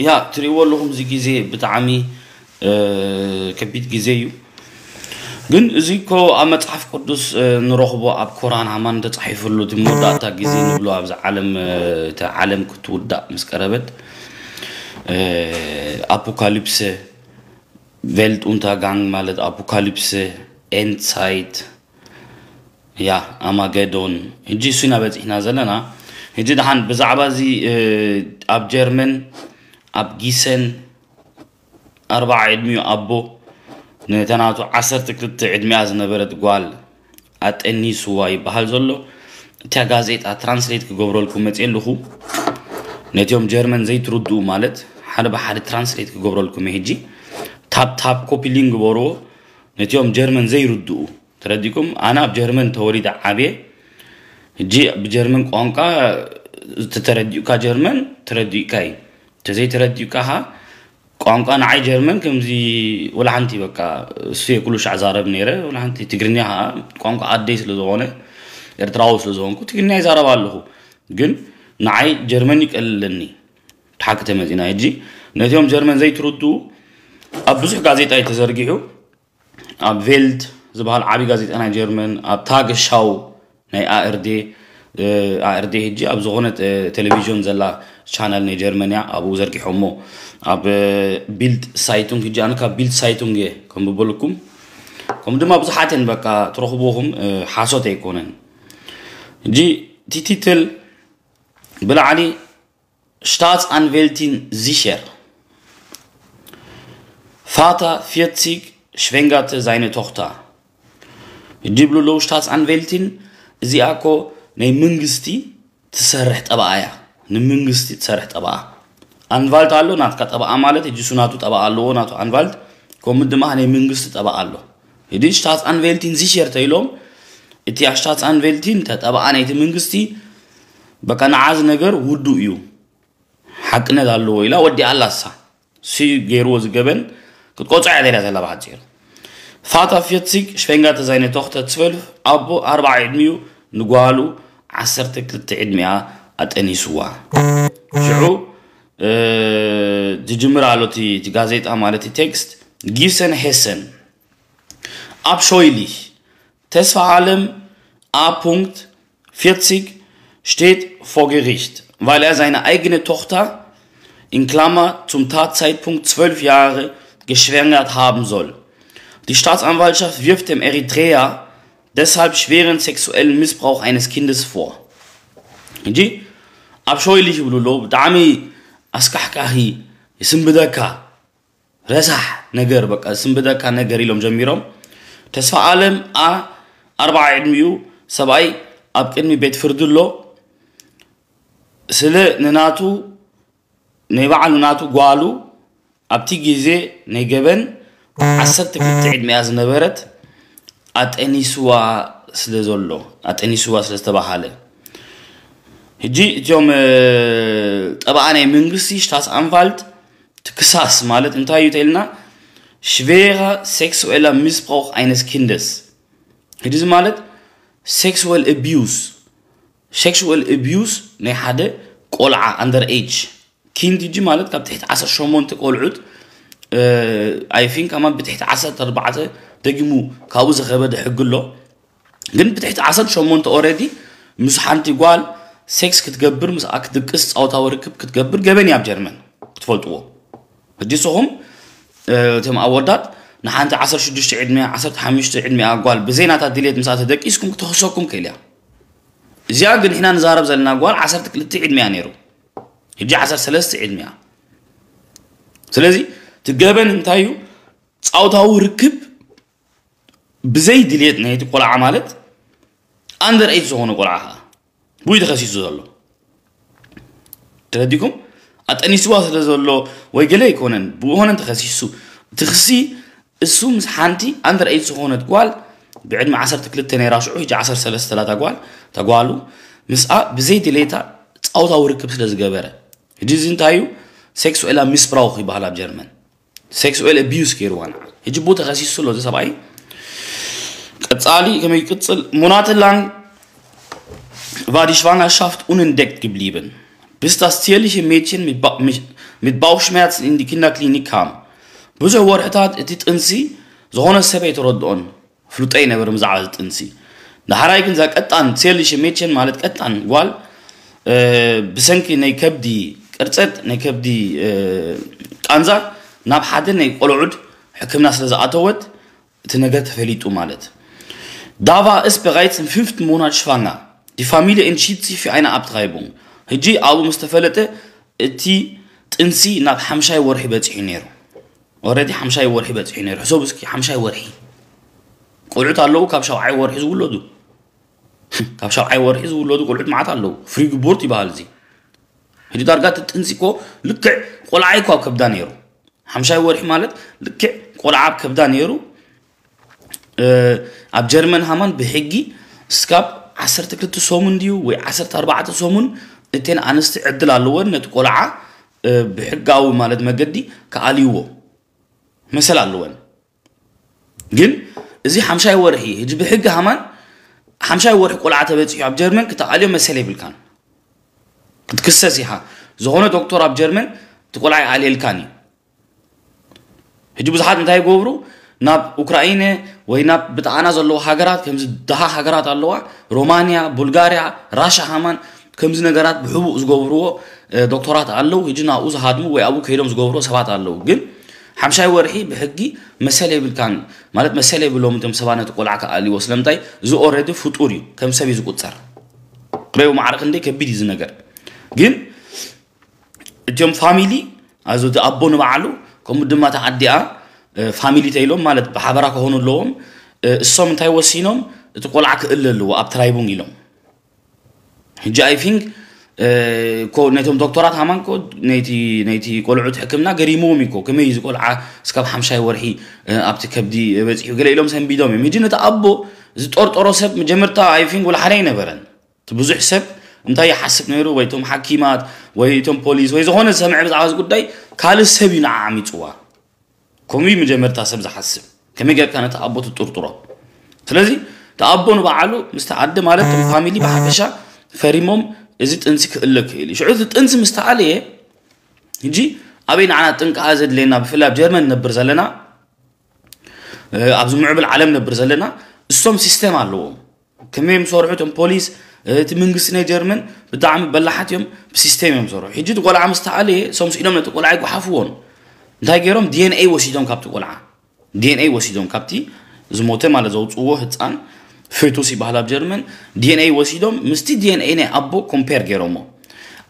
ያ ትሪእዎ ኣለኹም፣ እዚ ግዜ ብጣዕሚ ከቢድ ግዜ እዩ። ግን እዚ እኮ ኣብ መጽሓፍ ቅዱስ ንረኽቦ፣ ኣብ ኮራን ሃማን ተጻሒፍሉ፣ እቲ መወዳእታ ግዜ ንብሎ፣ ኣብዚ ዓለም እቲ ዓለም ክትውዳእ ምስ ቀረበት፣ ኣፖካሊፕሰ፣ ቬልት ኡንተርጋንግ ማለት ኣፖካሊፕሰ፣ ኤንድሳይት፣ ያ ኣማገዶን። ሕጂ እሱ ኢና በጺሕና ዘለና። ሕጂ ደሓን ብዛዕባ እዚ ኣብ ጀርመን ኣብ ጊሰን ኣርባዓ ዕድሚኡ ኣቦ ነተናቱ ዓሰርተ ክልተ ዕድሚኣ ዝነበረት ጓል ኣጠኒስዋ ይበሃል ዘሎ። እታ ጋዜጣ ትራንስሌት ክገብረልኩም መፅየ ኣለኹ። ነቲኦም ጀርመን ዘይትርድኡ ማለት ሓደ ብሓደ ትራንስሌት ክገብረልኩም እየ። ሕጂ ታፕ ታፕ ኮፒ ሊንክ ግበርዎ። ነቲኦም ጀርመን ዘይርድኡ፣ ተረዲኩም? ኣነ ኣብ ጀርመን ተወሊደ ዓብየ። ሕጂ ብጀርመን ቋንቋ ተተረዲኡካ ጀርመን ተረዲኡካ እዩ። ተዘይተረዲኡካ ኸዓ ቋንቋ ንዓይ ጀርመን ከምዚ ወላ ሓንቲ በቃ እሱ እየ ኩሉ ሻዕ ዛረብ ነይረ። ወላ ሓንቲ ትግርኛ ኸዓ ቋንቋ ኣደይ ስለ ዝኾነ ኤርትራዊ ስለ ዝኾንኩ ትግርኛ ይዛረብ ኣለኹ። ግን ንዓይ ጀርመን ይቀልለኒ። ሓቂ ተመጺና ሕጂ ነቲኦም ጀርመን ዘይትርድኡ ኣብ ብዙሕ ጋዜጣ እዩ ተዘርጊሑ። ኣብ ቬልት ዝበሃል ዓቢ ጋዜጣ ናይ ጀርመን፣ ኣብ ታገሻው ናይ ኣእርዴ ኣእርዴ ሕጂ ኣብ ዝኾነ ቴሌቪዥን ዘላ ቻነል ናይ ጀርመን እያ። ኣብኡ ዘርጊሖሞ ኣብ ቢልድ ሳይቱንግ። ሕጂ ኣነ ካብ ቢልድ ሳይቱንግ እየ ከንብበልኩም። ከምኡ ድማ ብዙሓትን በቃ ትረኽብዎም ሓሶት ኣይኮነን። ሕጂ እቲ ቲትል ብላዕሊ Staatsanwältin sicher. Vater vierzig schwängerte seine Tochter. ሕጂ ይብሉ ኣለዉ ሽታትስ ኣንቬልቲን እዚኣ እኮ ናይ መንግስቲ ትሰርሕ ጠበኣ እያ። ንመንግስቲ ትሰርሕ ጠበኣ። ኣንቫልት ኣሎ ናትካ ጠበኣ ማለት ሕጂ እሱ ናቱ ጠበኣ ኣለዎ ናቱ ኣንቫልት። ከምኡ ድማ ናይ መንግስቲ ጠበኣ ኣሎ። ሕጂ ሽታትስ ኣንቬልቲን ዚሸር ተኢሎም እቲ ሽታትስ ኣንቬልቲን ተጠበኣ ናይቲ መንግስቲ በቃ ንዓዚ ነገር ውዱ እዩ። ሓቅነት ኣለዎ ኢላ ወዲኣ ኣላ እሳ። ሲ ገይርዎ ዝገበን ክትቆፅዖ እያ ደልያ ዘላ ብሓፂር። ፋታ ፊትሲግ ሽፈንጋተ ዛይነ ቶኽተ ትበልፍ ኣቦ ኣርባዓ ዕድሚኡ ንጓሉ ዓሰርተ ክልተ ዕድሚኣ ኣጠኒስዋ። ሽዑ ዝጅምር ኣሎ እቲ ጋዜጣ ማለት ቴክስት ጊሰን ሄሰን ኣብ ሾይሊሽ ተስፋ ዓለም A. vierzig steht vor Gericht, weil er seine eigene Tochter, in Klammer, zum Tatzeitpunkt zwölf Jahre, geschwängert haben soll. Die Staatsanwaltschaft wirft dem Eritreer deshalb schweren sexuellen Missbrauch eines Kindes vor. ሕጂ ኣብ ሾይሊሽ ይብሉ ኣለዉ። ብጣዕሚ ኣስካሕካሂ፣ ይስንብደካ፣ ረሳሕ ነገር፣ በቃ ዝስንብደካ ነገር ኢሎም ጀሚሮም። ተስፋ ኣለም ኣ ኣርባዓ ዕድሚኡ ሰብኣይ ኣብ ቅድሚ ቤት ፍርዲ ኣሎ። ስለ ንናቱ ናይ ባዕሉ ናቱ ጓሉ ኣብቲ ግዜ ናይ ገበን ዓሰርተ ክልተ ዕድሚኣ ዝነበረት ኣጠኒስዋ ስለ ዘሎ ኣጠኒስዋ ስለ ዝተባሃለ ሕጂ እቲኦም ጠበኣ ናይ መንግስቲ ሽታስ ኣንፋልት ትክሳስ ማለት እንታይ እዩ ተልና ሽቬራ ሴክስዌላ ሚስብራውክ ኣይነስ ኪንደስ ሕጂ እዚ ማለት ሴክስዌል ኣቢዩስ ሴክስዌል ኣቢዩስ ናይ ሓደ ቆልዓ ኣንደር ኤጅ ኪንድ ሕጂ ማለት ካብ ትሕቲ ዓሰርተ ሸሞንተ ቆልዑት ኣይፊን ከማ ብትሕቲ ዓሰርተ ኣርባዕተ ደጊሙ ካብኡ ዝኸበደ ሕጊ ኣሎ ግን ብትሕቲ ዓሰርተ ሸሞንተ ኦረዲ ምስ ሓንቲ ጓል ሴክስ ክትገብር ምስኣ ክትድቅስ ፃውታዊ ርክብ ክትገብር ገበን እያ ኣብ ጀርመን ክትፈልጥዎ ሕጂ ንስኹም እቶም ኣወዳት ንሓንቲ ዓሰርተ ሽዱሽተ ዕድሚያ ዓሰርተ ሓሙሽተ ዕድሚያ ጓል ብዘይ ናታ ድሌት ምስኣ ተደቂስኩም ክትኽሰኩም ክእል እያ እዚኣ ግን ንሕና ንዛረብ ዘለና ጓል ዓሰርተ ክልተ ዕድሚያ ነይሩ ሕጂ ዓሰርተ ሰለስተ ዕድሚያ ስለዚ እቲ ገበን እንታይ እዩ ፃውታዊ ርክብ ብዘይ ድልየት ናይቲ ቆልዓ ማለት ኣንደር ኤጅ ዝኾነ ቆልዓ ከዓ ብኡ ተኸሲሱ ዘሎ ተረዲኩም ኣጠኒስዋ ስለ ዘሎ ወይ ገለ ኣይኮነን ብኡ ኾነ ተኸሲሱ እቲ ክሲ እሱ ምስ ሓንቲ ኣንደር ኤጅ ዝኾነት ጓል ብዕድሚ ዓሰርተ ክልተ ነይራ ሽዑ ሕጂ ዓሰርተ ሰለስተ ላታ ጓል ተጓሉ ምስኣ ብዘይ ድሌታ ፃውታዊ ርክብ ስለ ዝገበረ ሕጂ እዚ እንታይ እዩ ሴክስዌላ ሚስብራውክ ይበሃል ኣብ ጀርመን ሴክስዌል ኣቢዩስ ገይርዋ ንዓ ሕጂ ብኡ ተኸሲሱ ኣሎ እዚ ሰብኣይ ቀፃሊ ከመይ ይቅፅል monatelang war die Schwangerschaft unentdeckt geblieben bis das zierliche Mädchen mit, ba mit, Mit Bauchschmerzen in die Kinderklinik kam. ብዙሕ ወርሕታት እቲ ጥንሲ ዝኾነ ሰብ ኣይተረድኦን። ፍሉጠይ ነበር ብዛዕባ እዚ ጥንሲ። ዳሕራይ ግን እዛ ቀጣን ሴልሽ ሜችን ማለት ቀጣን ጓል ብሰንኪ ናይ ከብዲ ቅርፀት ናይ ከብዲ ቃንዛ ናብ ሓደ ናይ ቆልዑድ ሕክምና ስለ ዝኣተወት እቲ ነገር ተፈሊጡ ማለት። Da war es bereits im fünften Monat schwanger. Die Familie entschied sich für eine Abtreibung. ሕጂ ኣብኡ ምስ ተፈለጠ እቲ ጥንሲ ናብ ሓምሻይ ወርሒ በፂሑ ነይሩ። ኦረዲ ሓምሻይ ወርሒ በፂሑ ነይሩ። ሕሰብ እስኪ ሓምሻይ ወርሒ ቆልዑት ኣለዉ ካብ ሻውዓይ ወርሒ ዝውለዱ ካብ ሻውዓይ ወርሒ ዝውለዱ ቆልዑት መዓት ኣለዉ። ፍሪግቡርት ይበሃል እዚ። ሕጂ ዳርጋ እቲ ጥንሲ እኮ ልክዕ ቆልዓ እኮ ኣብ ከብዳ ነይሩ። ሓምሻይ ወርሒ ማለት ልክዕ ቆልዓ ኣብ ከብዳ ነይሩ። ኣብ ጀርመን ሃማን ብሕጊ እስካብ ዓሰርተ ክልተ ሰሙን ድዩ ወይ ዓሰርተ ኣርባዕተ ሰሙን እተን ኣንስቲ ዕድል ኣለወን ነቲ ቆልዓ ብሕጋዊ ማለት መገዲ ክኣልይዎ መሰል ኣለወን። ግን እዚ ሓምሻይ ወርሒ ሕጂ ብሕጊ ሃማን ሓምሻይ ወርሒ ቆልዓ ተበፂሑ ኣብ ጀርመን ክትኣልዮ መሰል የብልካን። ክትክሰስ ኢኻ። ዝኾነ ዶክተር ኣብ ጀርመን እቲ ቆልዓ ይኣልየልካን እዩ። ሕጂ ብዙሓት እንታይ ይገብሩ? ናብ ኡክራይነ ወይ ናብ ብጣዕና ዘለዎ ሃገራት ከምዚ ድሃ ሃገራት ኣለዋ፣ ሮማንያ፣ ቡልጋርያ፣ ራሻ ሃማን ከምዚ ነገራት ብሕቡእ ዝገብርዎ ዶክተራት ኣለዉ። ሕጂ ናብኡ ዝሃድሙ ወይ ኣብኡ ከይዶም ዝገብርዎ ሰባት ኣለዉ። ግን ሓምሻይ ወርሒ ብሕጊ መሰል የብልካን ማለት መሰል የብሎም እቶም ሰባት ነቲ ቆልዓ ክኣልይዎ። ስለምንታይ? እዚ ኦረዲ ፍጡር እዩ፣ ከም ሰብ እዩ ዝቁፀር። ክረዩ ማዕረ ክንደይ ከቢድ እዩ እዚ ነገር። ግን እቲኦም ፋሚሊ ኣዞ እቲ ኣቦ ንባዕሉ ከምኡ ድማ እቲ ኣዲኣ ፋሚሊ ተይሎም ማለት ብሓበራ ክኾኑ ኣለዎም። እሶም እንታይ ወሲኖም? እቲ ቆልዓ ክእለ ኣለዎ ኣብ ትራይቡንግ ኢሎም። ሕጂ ኣይ ፊንክ እኮ ነቶም ዶክተራት ሃማን እኮ ነይቲ ነይቲ ቆልዑት ሕክምና ገሪምዎም እዩ እኮ። ከመይ እዚ ቆልዓ እስካብ ሓምሻይ ወርሒ ኣብቲ ከብዲ በፂሑ ገለ ኢሎም ሰንቢዶም እዮም። ሕጂ ነቲ ኣቦ ዝጠርጠሮ ሰብ መጀመርታ ኣይ ፊንክ ወላ ሓደ ኣይነበረን። እቲ ብዙሕ ሰብ እንታይ ይሓስብ ነይሩ? ወይ እቶም ሓኪማት ወይ እቶም ፖሊስ ወይ ዝኾነ ዝሰምዐ ብዛዕባ እዚ ጉዳይ ካልእ ሰብ እዩ ንዓ ዓሚፅዋ። ከምኡ እዩ መጀመርታ ሰብ ዝሓስብ። ከመይ ጌርካ ነቲ ኣቦ ትጥርጥሮ? ስለዚ እቲ ኣቦ ንባዕሉ ምስቲ ኣደ ማለት እቶም ፋሚሊ ብሓፈሻ ፈሪሞም እዚ ጥንሲ ክእለ ክእል እዩ። ሽዑ እቲ ጥንሲ ምስ ተኣለየ ሕጂ ኣበይ ንዓና ጥንቃቐ ዘድልየና ብፍላይ ኣብ ጀርመን ንነብር ዘለና ኣብዚ ምዕብል ዓለም ነብር ዘለና እሶም ሲስተም ኣለዎም። ከመይ እዮም ዝሰርሑ እቶም ፖሊስ? እቲ መንግስቲ ናይ ጀርመን ብጣዕሚ በላሓት እዮም፣ ብሲስተም እዮም ዝሰርሑ። ሕጂ እቲ ቆልዓ ምስ ተኣለየ እሶም ስኢዶም ነቲ ቆልዓ ይጓሓፍዎን እንታይ ገይሮም ዲኤንኤ ወሲዶም ካብቲ ቆልዓ ዲኤንኤ ወሲዶም ካብቲ ዝሞተ ማለት ዘውፅዎ ህፃን ፌቱስ ይበሃል ኣብ ጀርመን ዲኤንኤ ወሲዶም ምስቲ ዲኤንኤ ናይ ኣቦ ኮምፔር ገይሮሞ።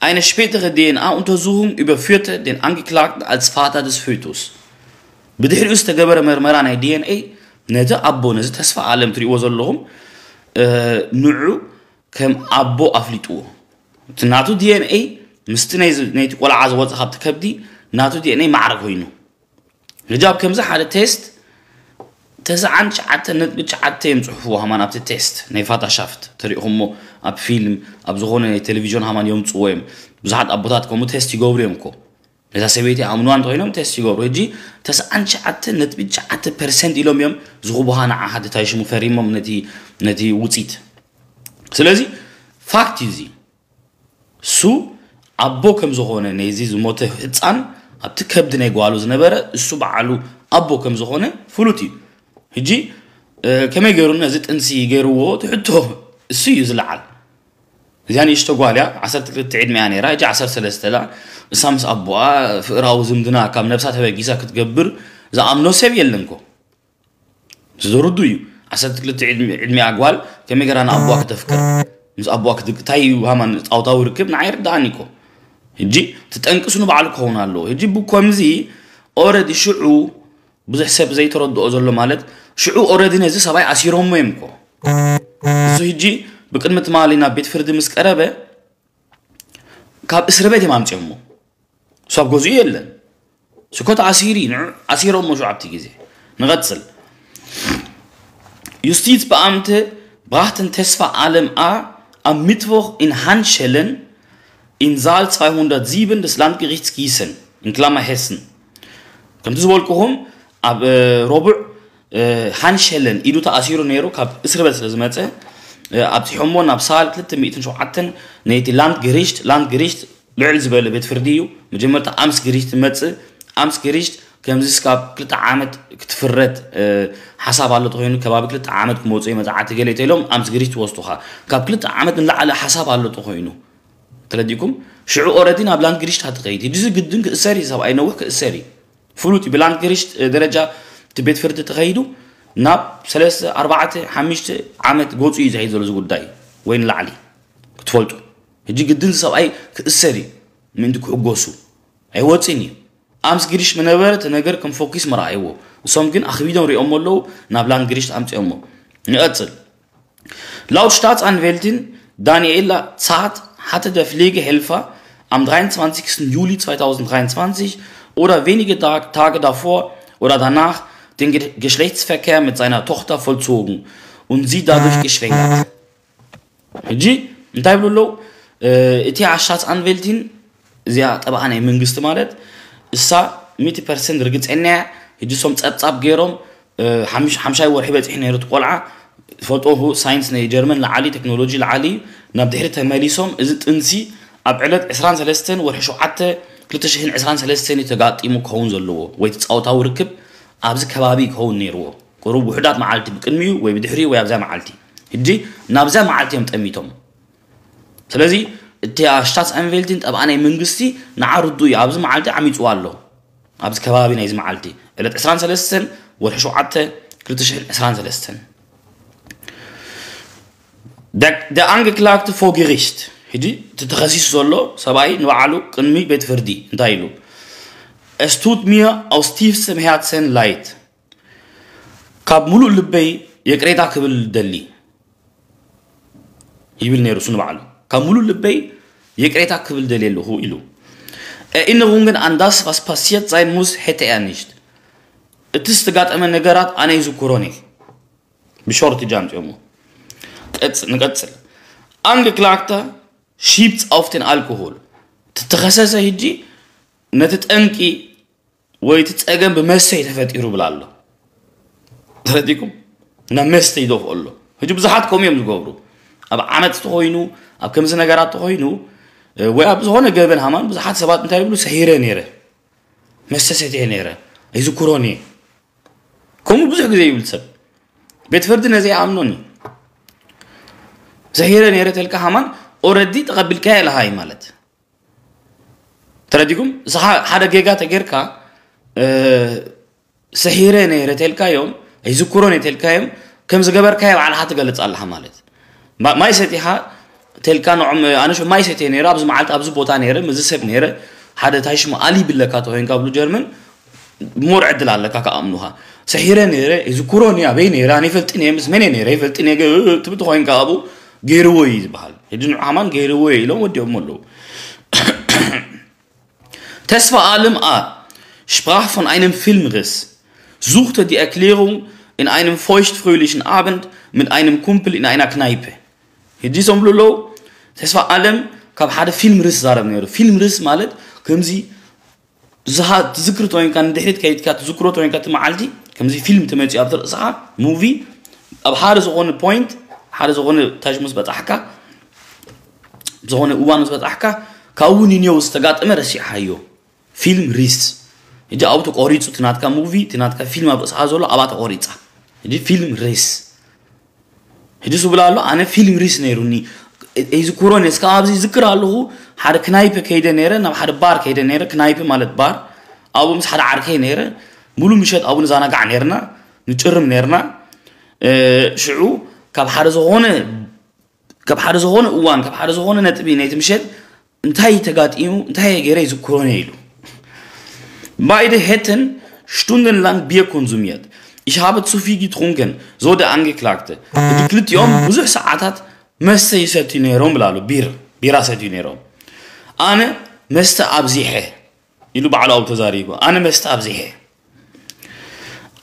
Eine spätere DNA-Untersuchung überführte den Angeklagten als Vater des Fötus. ብድሕሪኡ ዝተገበረ መርመራ ናይ ዲኤንኤ ነቲ ኣቦ ነዚ ተስፋ ኣለም ትሪእዎ ዘለኹም ንዑ ከም ኣቦ ኣፍሊጥዎ። እቲ ናቱ ዲኤንኤ ምስቲ ናይቲ ቆልዓ ዝወፀ ካብቲ ከብዲ ናቱ ዲኤንኤ ማዕረ ኮይኑ ሕጂ ኣብ ከምዚ ሓደ ቴስት ተስዓን ትሽዓተ ነጥቢ ትሽዓተ እዮም ፅሑፍዎ ሃማን ኣብቲ ቴስት ናይ ፋታሻፍት ተሪእኹሞ ኣብ ፊልም ኣብ ዝኾነ ናይ ቴሌቪዥን ሃማን የምፅዎ እዮም። ብዙሓት ኣቦታት ከምኡ ቴስት ይገብሩ እዮም እኮ ነዛ ሰበይቲ ኣምንዋ እንተኮይኖም ቴስት ይገብሩ። ሕጂ ተስዓን ትሽዓተ ነጥቢ ትሽዓተ ፐርሰንት ኢሎም እዮም ዝኽቡሃ ንዓ ሓደ ታይ ሽሙ ፈሪሞም ነቲ ነቲ ውፅኢት። ስለዚ ፋክት እዩ እዚ። እሱ ኣቦ ከም ዝኾነ ነዚ ዝሞተ ህፃን ኣብቲ ከብዲ ናይ ጓሉ ዝነበረ እሱ በዓሉ ኣቦ ከም ዝኾነ ፍሉጥ እዩ። ሕጂ ከመይ ገይሩ ነዚ ጥንሲ ገይርዎ ትሕቶ እሱ እዩ ዝለዓል። እዚኣ ንእሽቶ ጓል እያ ዓሰርተ ክልተ ዕድሚያ ነይራ ሕጂ ዓሰርተ ሰለስተ እላ እሳ ምስ ኣቦኣ ፍቕራዊ ዝምድና ካብ ነብሳ ተበጊሳ ክትገብር ዝኣምኖ ሰብ የለንኮ። ዝርዱ እዩ። ዓሰርተ ክልተ ዕድሚኣ ጓል ከመይ ገራ ንኣቦኣ ክተፍቅር ምስ ኣቦኣ ክትግ እንታይ እዩ ሃማን ፃውታዊ ርክብ ንዓይ ርዳኣኒ እኮ። ሕጂ ትጠንቅሱ ንባዕሉ ክኸውን ኣለዎ። ሕጂ ብኮምዚ ኦረዲ ሽዑ ብዙሕ ሰብ ዘይተረድኦ ዘሎ ማለት ሽዑ ኦረዲ ነዚ ሰብኣይ ኣሲሮሞ እዮም እኮ። እሱ ሕጂ ብቅድሚ ትማሊ ናብ ቤት ፍርዲ ምስ ቀረበ ካብ እስሪ ቤት እዮም ኣምፅኦሞ። እሱ ኣብ ገዝኡ የለን። ስኮት ኣሲሪ ንዑ ኣሲሮሞ ሽዑ ኣብቲ ግዜ ንቐፅል። Justizbeamte brachten Tesfa Alem A am Mittwoch in Handschellen in Saal zweihundertsieben des Landgerichts Gießen, in Klammer Hessen. ከምቲ ዝበልኩኹም ኣብ ረቡዕ ሃንሸለን ኢዱ ተኣሲሩ ነይሩ ካብ እስርበት ስለ ዝመፀ ኣብፂሖሞ ናብ ሳል ክልተ ሚእትን ሸውዓተን ነይቲ ላንድ ግሪሽት ላንድ ግሪሽት ልዕል ዝበለ ቤት ፍርዲ እዩ። መጀመርታ ኣምስ ግሪሽት ትመጽእ። ኣምስ ግሪሽት ከምዚ እስካብ ክልተ ዓመት ክትፍረድ ሓሳብ ኣሎ ተኮይኑ ከባቢ ክልተ ዓመት ክመፁ መፅዓቲ ገለ ተኢሎም ኣምስ ግሪሽት ትወስዱኻ። ካብ ክልተ ዓመት ንላዕሊ ሓሳብ ኣሎ ተኮይኑ ተረዲኩም ሽዑ ኦረዲ ናብ ላንድ ግሪሽት ትኸይድ። እዚ ግድን ክእሰር እዩ። ሰብኣይ ነውሕ ክእሰር እዩ። ፍሉጥ እዩ። ብላንድ ግሪሽት ደረጃ እቲ ቤት ፍርዲ ተኸይዱ ናብ ሰለስተ ኣርባዕተ ሓሙሽተ ዓመት ገፁ እዩ ዝኸይድ ዘሎ እዚ ጉዳይ ወይ ንላዕሊ ክትፈልጡ። ሕጂ ግድን ሰብኣይ ክእሰር እዩ። ምእንቲ ክሕጎሱ ኣይወፅን እዩ። ኣምስ ግሪሽ ምነበረ እቲ ነገር ከም ፎኪስ መርኣይዎ። እሶም ግን ኣኽቢዶም ሪኦሞ ኣለዉ። ናብ ላንድ ግሪሽት ኣምፅኦሞ። ንቐፅል። Laut Staatsanwältin Daniela Zart hatte der Pflegehelfer am dreiundzwanzigsten Juli zweitausenddreiundzwanzig oder wenige Tag- Tage davor oder danach den Ge Geschlechtsverkehr mit seiner Tochter vollzogen und sie dadurch geschwängert. ሕጂ እንታይ ይብሉ ኣለዉ? እቲ ኣሽታትስ ኣንቬልቲን እዚኣ ጠበቓ ናይ መንግስቲ ማለት እሳ ሚእቲ ፐርሰንት ርግፀኛ እያ። ሕጂ እሶም ፀብፃብ ገይሮም ሓምሻይ ወርሒ በፂሑ ነይሩ እቲ ቆልዓ። ትፈልጦ ሳይንስ ናይ ጀርመን ላዓሊ ቴክኖሎጂ ላዓሊ እዩ። ናብ ድሕሪ ተመሊሶም እዚ ጥንሲ ኣብ ዕለት ዕስራን ሰለስተን ወርሒ ሸውዓተ ክልተ ሽሕን ዕስራን ሰለስተን እዩ ተጋጢሙ ክኸውን ዘለዎ ወይ እቲ ፃውታዊ ርክብ ኣብዚ ከባቢ ክኸውን ነይርዎ። ቁሩብ ውሑዳት መዓልቲ ብቅድሚኡ ወይ ብድሕሪኡ ወይ ኣብዛ መዓልቲ። ሕጂ ናብዛ መዓልቲ እዮም ጠሚቶም። ስለዚ እቲ ኣሽታትስ ኣንቬልቲን ጠብኣ ናይ መንግስቲ ንዓ ርዱ እዩ። ኣብዚ መዓልቲ ዓሚፅዋ ኣሎ። ኣብዚ ከባቢ ናይዚ መዓልቲ ዕለት ዕስራን ሰለስተን ወርሒ ሸውዓተ ክልተ ሽሕን ዕስራን ሰለስተን። Der Angeklagte vor Gericht ሕጂ እቲ ተኸሲሱ ዘሎ ሰብኣይ ንባዕሉ ቅድሚ ቤት ፍርዲ እንታይ ኢሉ? Es tut mir aus tiefstem Herzen leid ካብ ሙሉእ ልበይ የቅሬታ ክብል ደሊ ይብል ነይሩ እሱ ንባዕሉ። ካብ ሙሉእ ልበይ የቅሬታ ክብል ደሊ ኣለኹ ኢሉ። Erinnerungen an das, was passiert sein muss, hätte er nicht. እቲ ዝተጋጠመ ነገራት ኣነ ይዝክሮን እየ። ብሾርት ጃም ጽዮሞ ቀጽ ንቀጽል። Angeklagter schiebt auf den Alkohol. ተተኸሰሰ ሕጂ ነቲ ጠንቂ ወይ እቲ ጸገም ብመስተ እዩ ተፈጢሩ ብላ ኣሎ። ተረዲኩም ናብ መስተ ይደፍኦ ኣሎ። ሕጂ ብዙሓት ከምኡ እዮም ዝገብሩ። ኣብ ዓመፅ ተኮይኑ ኣብ ከምዚ ነገራት ተኮይኑ ወይ ኣብ ዝኾነ ገበን ሃማን ብዙሓት ሰባት እንታይ ይብሉ? ሰሂረ ነይረ፣ መስተ ሰትየ ነይረ፣ ኣይዝክሮን እየ። ከምኡ ብዙሕ ግዜ ይብል ሰብ። ቤት ፍርዲ ነዚ ኣይኣምኖን እዩ። ሰሂረ ነይረ ተልካ ሃማን ኦረዲ ተቐቢልካዮ ኣለሃ እዩ ማለት። ተረዲኩም? ንስኻ ሓደ ጌጋ ተጌርካ ሰሂረ ነይረ ተልካዮም ኣይዝክሮን እየ ተልካዮም ከም ዝገበርካዮ ባዕልኻ ትገልፅ ኣለኻ ማለት። ማይ ሰቲኻ ተልካ ንዖም ኣነ ሽ ማይ ሰትየ ነይረ ኣብዚ መዓልቲ ኣብዚ ቦታ ነይረ ምዚ ሰብ ነይረ ሓደ ታይ ሽሙ ኣሊ ብለካ ተኮይንካ ብሉ ጀርመን ሞር ዕድል ኣለካ ክኣምኑኻ። ሰሒረ ነይረ ይዝክሮን እየ ኣበይ ነይረ ኣነ ይፈልጥን እየ ምስ መን እየ ነይረ ይፈልጥን እየ ትብል ተኮይንካ ኣብኡ ገይርዎ እዩ ዝበሃል። ሕጂ ንዑ ሃማን ገይርዎ እዩ ኢሎም ወዲኦም ኣለዉ። Tesfa Alem A sprach von einem Filmriss, suchte die Erklärung in einem feuchtfröhlichen Abend mit einem Kumpel in einer Kneipe. ሕጂ ሶም ብሉ ኣለዉ ተስፋ ኣለም ካብ ሓደ ፊልም ርስ ዛረብ ነይሩ። ፊልም ርስ ማለት ከምዚ ዝሃ ትዝክር ተኮይንካ ንድሕሪት ከይድካ ትዝክሮ ተኮይንካ እቲ መዓልቲ ከምዚ ፊልም ተመፂኡ ኣብቲ ርእስኻ ሙቪ ኣብ ሓደ ዝኾነ ፖይንት ሓደ ዝኾነ ታሽ ምስ በፃሕካ ዝኾነ እዋን ምስ በፃሕካ ካብኡ ንንየው ዝተጋጠመ ረሲዕሓዮ። ፊልም ሪስ ሕጂ ኣብኡ ተቆሪፁ እቲ ናትካ ሙቪ እቲ ናትካ ፊልም ኣብ ርእስኻ ዘሎ ኣብኣ ተቆሪፃ። ሕጂ ፊልም ሪስ ሕጂ ስብላ ኣሎ ኣነ ፊልም ሪስ ነይሩኒ ይዝክሮን እየ። እስካብ ኣብዚ ይዝክር ኣለኹ ሓደ ክናይፕ ከይደ ነይረ ናብ ሓደ ባር ከይደ ነይረ ክናይፕ ማለት ባር ኣብኡ ምስ ሓደ ዓርከይ ነይረ ሙሉ ምሸት ኣብኡ ንዛናጋዕ ነይርና ንጭርም ነይርና። ሽዑ ካብ ሓደ ዝኾነ ካብ ሓደ ዝኾነ እዋን ካብ ሓደ ዝኾነ ነጥቢ ናይቲ ምሸት እንታይ ተጋጢሙ እንታይ ገይረ ይዝክሮን እየ ኢሉ። Beide hätten stundenlang Bier konsumiert. Ich habe zu viel getrunken, so der Angeklagte. እቲ ክልቲኦም ብዙሕ ሰዓታት መስተ ይሰትዩ ነይሮም ብላሉ ቢር ቢራ ሰትዩ ነይሮም። ኣነ መስተ ኣብዚሐ ኢሉ ባዕሉ ኣብኡ ተዛሪቡ ኣነ መስተ ኣብዚሐ።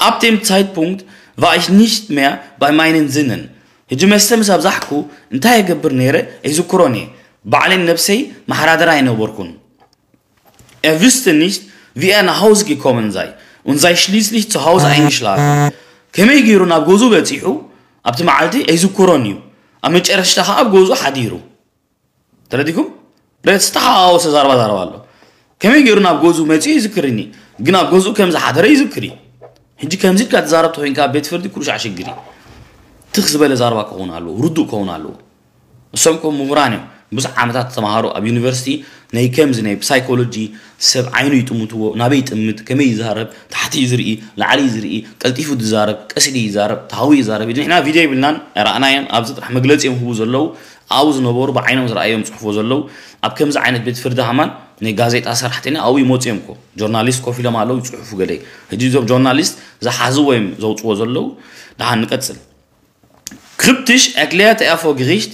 Ab dem Zeitpunkt war ich nicht mehr bei meinen Sinnen. ሕጂ መስተ ምስ ኣብዛሕኩ እንታይ የገብር ነይረ ኣይዝክሮን እየ። ባዕለይ ነብሰይ መሓዳደር ኣይነበርኩን። Er wüsste nicht, wie er nach Hause gekommen sei und sei schließlich zu Hause eingeschlafen. ከመይ ገይሩ ናብ ገዝኡ በፂሑ ኣብቲ መዓልቲ ኣይዝክሮን እዩ። ኣብ መጨረሽታ ከዓ ኣብ ገዝኡ ሓዲሩ። ተረዲኩም? ዝተሓዋወሰ ዛረባ ዛረባ ኣሎ። ከመይ ገይሩ ናብ ገዝኡ መፂኡ ይዝክርኒ፣ ግን ኣብ ገዝኡ ከም ዝሓደረ ይዝክር እዩ። ሕጂ ከምዚ ኢልካ ትዛረብ ተኮይንካ ኣብ ቤት ፍርዲ ኩሉ ሻዕ ሽግር እዩ። ትኽ ዝበለ ዛረባ ክኸውን ኣለዎ፣ ርዱእ ክኸውን ኣለዎ። እሶም ከም ምሁራን እዮም፣ ብዙሕ ዓመታት ዝተምሃሩ ኣብ ዩኒቨርሲቲ ናይ ከምዚ ናይ ሳይኮሎጂ ሰብ ዓይኑ ይጥምትዎ፣ ናበይ ይጥምት፣ ከመይ ይዛረብ፣ ታሕቲ እዩ ዝርኢ፣ ላዕሊ እዩ ዝርኢ፣ ቀልጢፉ ዝዛረብ፣ ቀስ ኢሉ ይዛረብ፣ ተሃዊ ይዛረብ። ንሕና ቪድዮ ይብልናን ኣይረኣናዮን፣ ኣብዚ ጥራሕ መግለፂ እዮም ህቡ ዘለዉ። ኣብኡ ዝነበሩ ብዓይኖም ዝረኣዮም ዝፅሕፎ ዘለዉ። ኣብ ከምዚ ዓይነት ቤት ፍርዲ ሃማን ናይ ጋዜጣ ሰራሕተኛ ኣብኡ ይመፁ እዮም እኮ፣ ጆርናሊስት ኮፍ ኢሎም ኣለዉ ይፅሕፉ ገለ። ሕጂ እዞም ጆርናሊስት ዝሓዝዎ እዮም ዘውፅዎ ዘለዉ። ደሓን ንቀፅል። Kryptisch erklärte er vor Gericht: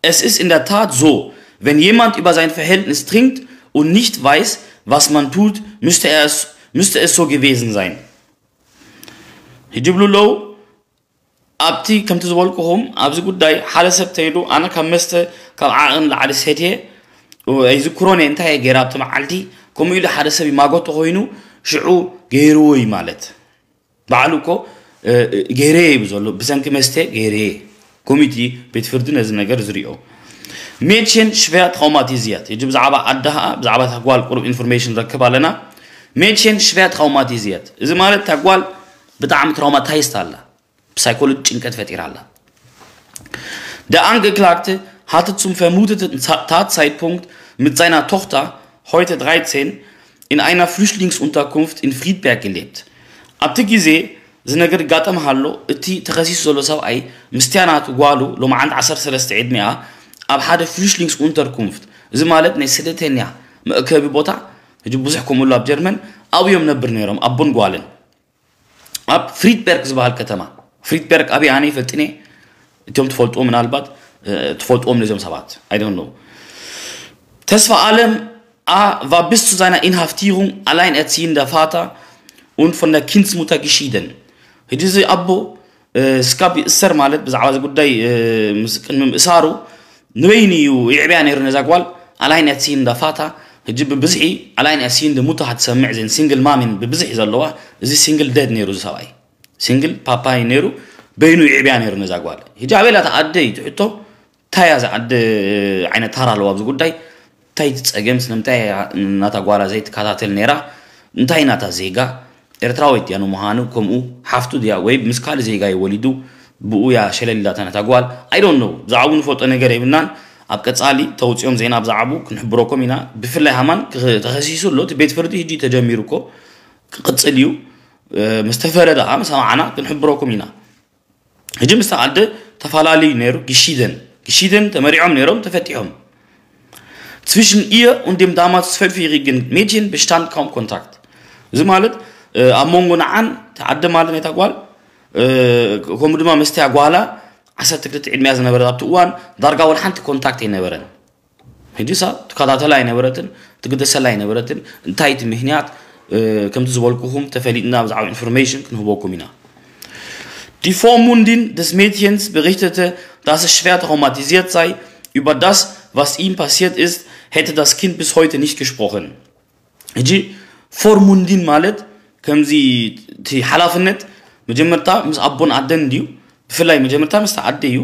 Es ist in der Tat so, wenn jemand über sein Verhältnis trinkt und nicht weiß, was man tut, müsste, er es, müsste es so gewesen sein. ሕጂ ብሉ ኣለዉ ኣብቲ ከምቲ ዝበልኩኹም ኣብዚ ጉዳይ ሓደ ሰብ ተይሉ ኣነ ካብ መስተ ካብ ዓቕን ላዕሊ ሰትየ ኣይዝክሮን እየ እንታይ እየ ገይረ ኣብቲ መዓልቲ ከምኡ ኢሉ ሓደ ሰብ ይማጎቶ ኮይኑ ሽዑ ገይርዎ እዩ ማለት ባዕሉ እኮ ገይረ ይብ ዘሎ ብሰንኪ መስተ ገይረ ኮሚቲ ቤት ፍርዲ ነዚ ነገር ዝሪኦ Mädchen schwer traumatisiert ሕጂ ብዛዕባ ኣደ ኸዓ ብዛዕባ ተጓል ቁሩብ ኢንፎርሜሽን ረክብ ኣለና Mädchen schwer traumatisiert እዚ ማለት ተጓል ብጣዕሚ ትራውማታይስት ኣላ ብሳይኮሎጂ ጭንቀት ፈጢራ ኣላ Der Angeklagte hatte zum vermuteten Tatzeitpunkt mit seiner Tochter, heute dreizehn, in einer Flüchtlingsunterkunft in Friedberg gelebt. ኣብቲ ግዜ እዚ ነገር ይጋጠም ሃሎ እቲ ተኸሲሱ ዘሎ ሰብኣይ ምስትያ ናቱ ጓሉ ሎማዓንቲ ዓሰርተ ሰለስተ ዕድሚኣ ኣብ ሓደ ፍሉሽሊንግስ ኡንተርኩንፍት እዚ ማለት ናይ ስደተኛ መእከቢ ቦታ ሕጂ ብዙሕ ከምኡሉ ኣብ ጀርመን ኣብዮም ነብር ነይሮም ኣቦን ጓልን ኣብ ፍሪድበርግ ዝበሃል ከተማ ፍሪድበርግ ኣበይ ኣነ ይፈልጥን እየ እቶም ትፈልጥዎ ምናልባት ትፈልጥዎም ነዚኦም ሰባት ኣይደን ነው ተስፋ ኣለም A war bis zu seiner Inhaftierung alleinerziehender Vater und von der Kindsmutter geschieden. ሕጂ እዚ ኣቦ ስካብ ይእሰር ማለት ብዛዕባ እዚ ጉዳይ ቅድሚ ምእሳሩ ንበይኑ እዩ ይዕብያ ነይሩ ነዛ ጓል ኣላይን ያሲን ዳፋታ ሕጂ ብብዝሒ ኣላይን ያሲን ድሙታ ክትሰምዕ ዘን ሲንግል ማሚን ብብዝሒ ዘለዋ እዚ ሲንግል ደድ ነይሩ እዚ ሰብኣይ ሲንግል ፓፓይ ነይሩ በይኑ ይዕብያ ነይሩ ነዛ ጓል ሕጂ ኣበይ ኢላ ትኣደ እዩ ትሕቶ እንታይ እያ ዝዓዲ ዓይነት ታራ ኣለዋ ኣብዚ ጉዳይ እንታይ ትፀገም ስለምንታይ ናታ ጓላ ዘይትከታተል ነይራ እንታይ ናታ ዜጋ ኤርትራዊት ድያ ንምዃኑ ከምኡ ሓፍቱ ድያ ወይ ምስ ካልእ ዜጋ እዩ ወሊዱ ብኡ እያ ሸለል ኢላታ ነታ ጓል I don't know ብዛዕባኡ ንፈልጦ ነገር የብልናን ኣብ ቀፃሊ ተውፅኦም ዜና ብዛዕባኡ ክንሕብረኩም ኢና ብፍላይ ሃማን ተኸሲሱ ኣሎ እቲ ቤት ፍርዲ ሕጂ ተጀሚሩ እኮ ክቕፅል እዩ ምስ ተፈረደ ከዓ ምሰማዕና ክንሕብረኩም ኢና ሕጂ ምስታ ዓደ ተፈላለዩ ነይሩ ግሺደን ግሺደን ተመሪዖም ነይሮም ተፈቲሖም Zwischen ihr und dem damals zwölfjährigen Mädchen bestand kaum Kontakt. እዚ ማለት ኣብ መንጎ ንዓን ተዓደ ማለት ናይታ ጓል ከምኡ ድማ መስትያ ጓላ ዓሰርተ ክልተ ዕድሚያ ዝነበረት ኣብቲ እዋን ዳርጋ ወላ ሓንቲ ኮንታክት ኣይነበረን። ሕጂ እሳ ትከታተላ ኣይነበረትን ትግደሰላ ኣይነበረትን እንታይ እቲ ምክንያት ከምቲ ዝበልኩኹም ተፈሊጥና ብዛዕባ ኢንፎርሜሽን ክንህበኩም ኢና Die Vormundin des Mädchens berichtete, dass es schwer traumatisiert sei. Über das, was ihm passiert ist, hätte das Kind bis heute nicht gesprochen. ሕጂ ፎርሙንዲን ማለት ከምዚ እቲ ሓላፍነት መጀመርታ ምስ ኣቦን ኣደን ድዩ ብፍላይ መጀመርታ ምስቲ ኣደ እዩ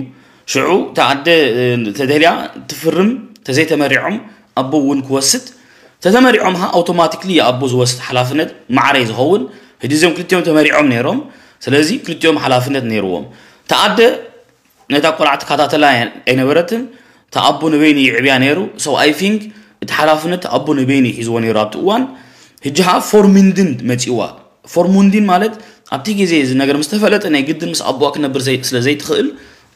ሽዑ እቲ ኣደ ተደልያ ትፍርም ተዘይተመሪዖም ኣቦ እውን ክወስድ ተተመሪዖም ሃ ኣውቶማቲክሊ ኣቦ ዝወስድ ሓላፍነት ማዕረ ዝኸውን ሕጂ እዚኦም ክልቲኦም ተመሪዖም ነይሮም ስለዚ ክልቲኦም ሓላፍነት ነይርዎም ተኣደ ነታ ቆልዓ ትከታተላ ኣይነበረትን ተኣቦ ንበይኑ ይዕብያ ነይሩ so I think እቲ ሓላፍነት ተኣቦ ንበይኑ ሒዝዎ ነይሩ ኣብቲ እዋን ሕጂ ሃ ፎርሚንድን መፂዋ ፎርሙንዲን ማለት ኣብቲ ግዜ እዚ ነገር ምስ ተፈለጠ ናይ ግድን ምስ ኣቦኣ ክነብር ስለ ዘይትኽእል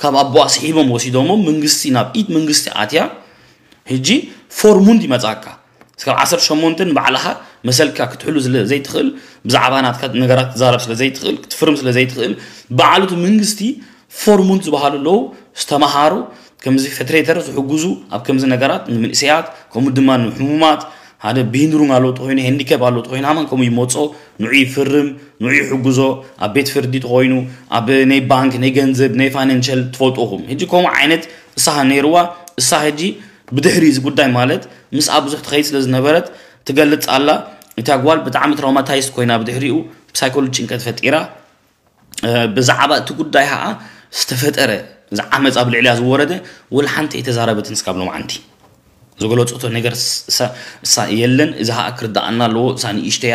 ካብ ኣቦኣ ስሒቦም ወሲዶሞ መንግስቲ ናብ ኢድ መንግስቲ ኣትያ ሕጂ ፎርሙንድ ይመፃካ እስካብ ዓሰርተ ሸሞንተ ንባዕልኻ መሰልካ ክትሕሉ ስለ ዘይትኽእል ብዛዕባ ናትካ ነገራት ትዛረብ ስለ ዘይትኽእል ክትፍርም ስለ ዘይትኽእል ባዕሉ እቲ መንግስቲ ፎርሙንድ ዝበሃሉ ኣለዉ ዝተምሃሩ ከምዚ ፈትሬተር ዝሕግዙ ኣብ ከምዚ ነገራት ንምንእሰያት ከምኡ ድማ ንሕሙማት ሓደ ብሂንድሩንግ ኣለዎ ተኮይኑ ሄንዲካፕ ኣለዎ ተኮይኑ ሃማን ከምኡ ይመፆ ንዑ ይፍርም ንዑ ይሕግዞ ኣብ ቤት ፍርዲ ተኮይኑ ኣብ ናይ ባንክ ናይ ገንዘብ ናይ ፋይናንሻል ትፈልጡ ኢኹም ሕጂ ከምኡ ዓይነት እሳ ነይርዋ እሳ ሕጂ ብድሕሪ እዚ ጉዳይ ማለት ምስኣ ብዙሕ ትኸይድ ስለ ዝነበረት ትገልፅ ኣላ እታ ጓል ብጣዕሚ ትራውማታይዝ ኮይና ብድሕሪኡ ብሳይኮሎጂ ጭንቀት ፈጢራ ብዛዕባ እቲ ጉዳይ ከዓ ዝተፈጠረ እዚ ዓመፅ ኣብ ልዕልያ ዝወረደ ወላ ሓንቲ ኣይተዛረበትን ስካብ ሎምዓንቲ ዝገለፀቶ ነገር እሳ የለን። እዚ ከዓ ክርዳኣና ኣለዎ። እሳ ንእሽተያ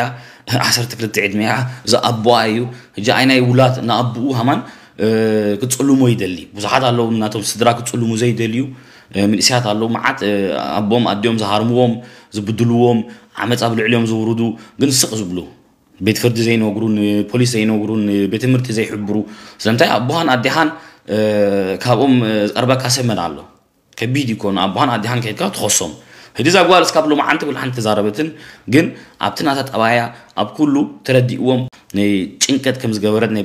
ዓሰርተ ክልተ ዕድመያ፣ እዚ ኣቦኣ እዩ። ሕጂ ኣይናይ ውላት ንኣቦኡ ሃማን ክፅልሞ ይደሊ። ብዙሓት ኣለዉ ናቶም ስድራ ክፅልሙ ዘይደልዩ ምንእስያት ኣለዉ። መዓት ኣቦም ኣዲኦም ዝሃርምዎም፣ ዝብድልዎም፣ ዓመፃ ብልዕሊኦም ዝውርዱ፣ ግን ስቕ ዝብሉ፣ ቤት ፍርዲ ዘይነግሩ፣ ንፖሊስ ዘይነግሩ፣ ንቤት ትምህርቲ ዘይሕብሩ። ስለምንታይ ኣቦኻን ኣዴኻን ካብኦም ዝቀርበካ ሰብ መን ኣሎ? ከቢድ ይኮኑ። ኣቦኻን ኣዴኻን ከድካ ትኸሶም። ሕጂ እዛ ጓል እስካብ ሎማዓንቲ ውላ ሓንቲ ተዛረበትን፣ ግን ኣብቲ ናታ ጠባያ ኣብ ኩሉ ተረዲእዎም። ናይ ጭንቀት ከም ዝገበረት ናይ